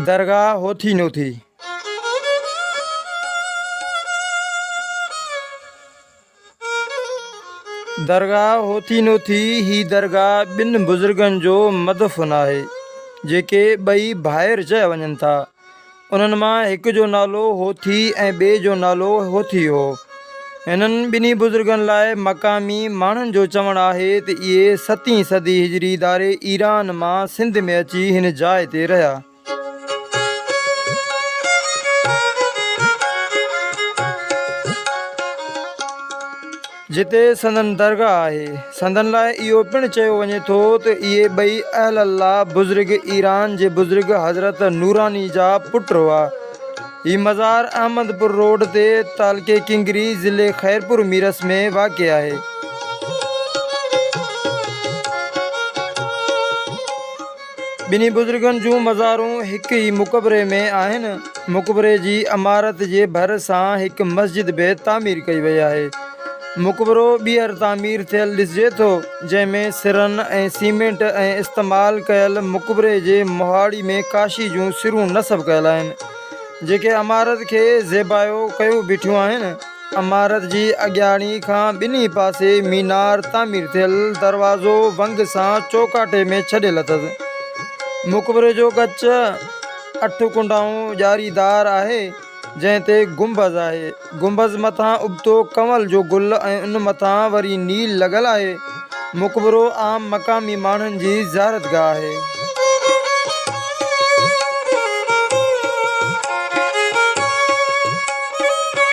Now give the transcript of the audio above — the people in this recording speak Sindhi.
درگاهه هوٿي نوٿي. درگاهه هوٿي نوٿي، هي درگاهه ٻن بزرگن جو مدفن آهي، جيڪي ٻئي ڀائر چيا وڃن ٿا. انهن مان هڪ جو نالو هوٿي ۽ ٻئي جو نالو هوٿي هو. هنن ٻنهي بزرگن لاء مقامي ماڻهن جو چوڻ آهي ته اهي ستين صدي هجري ڌاري ايران مان سنڌ ۾ اچي هن جاء تي رهيا. جتي سندن درگاهه آهي. سندن لاء اهو پڻ چيو وڃي ٿو ته اهي ٻئي اهل الله بزرگ ايران جي بزرگ حضرت نوراني جا پٽ هئا. هي مزار احمد پور روڊ تي تعلقي ڪنگري ضلعي خيرپور ميرس ۾ واقع آهي. ٻنهي بزرگن جون مزارون هڪ ئي مقبري ۾ آهن. مقبري جي عمارت جي ڀر سان هڪ مسجد به تعمير ڪئي وئي آهي. مقبرو ٻيهر تعمير ٿيل ڏسجي ٿو، جنهن ۾ سرن ۽ سيمينٽ ۽ استعمال ڪيل مقبري جي مهاڙي ۾ ڪاشي جون سرون نصب ڪيل آهن، جيڪي عمارت کي زيبايو ڪيو بيٺيون آهن. عمارت جي اڳياڻي کان ٻنهي پاسي مينار تعمير ٿيل دروازو ونگ سان چوڪاٺي ۾ ڇڏيل اٿس. مقبري جو ڳچ اٺ ڪنڊائون ڄاريدار آهي، جنهن تي گنبذ آهي. گنبذ مٿان ابتو ڪنول جو گل ۽ ان مٿان وري نيل لڳل آهي. مقبرو عام مقامي ماڻهن جي زيارتگاهه آهي.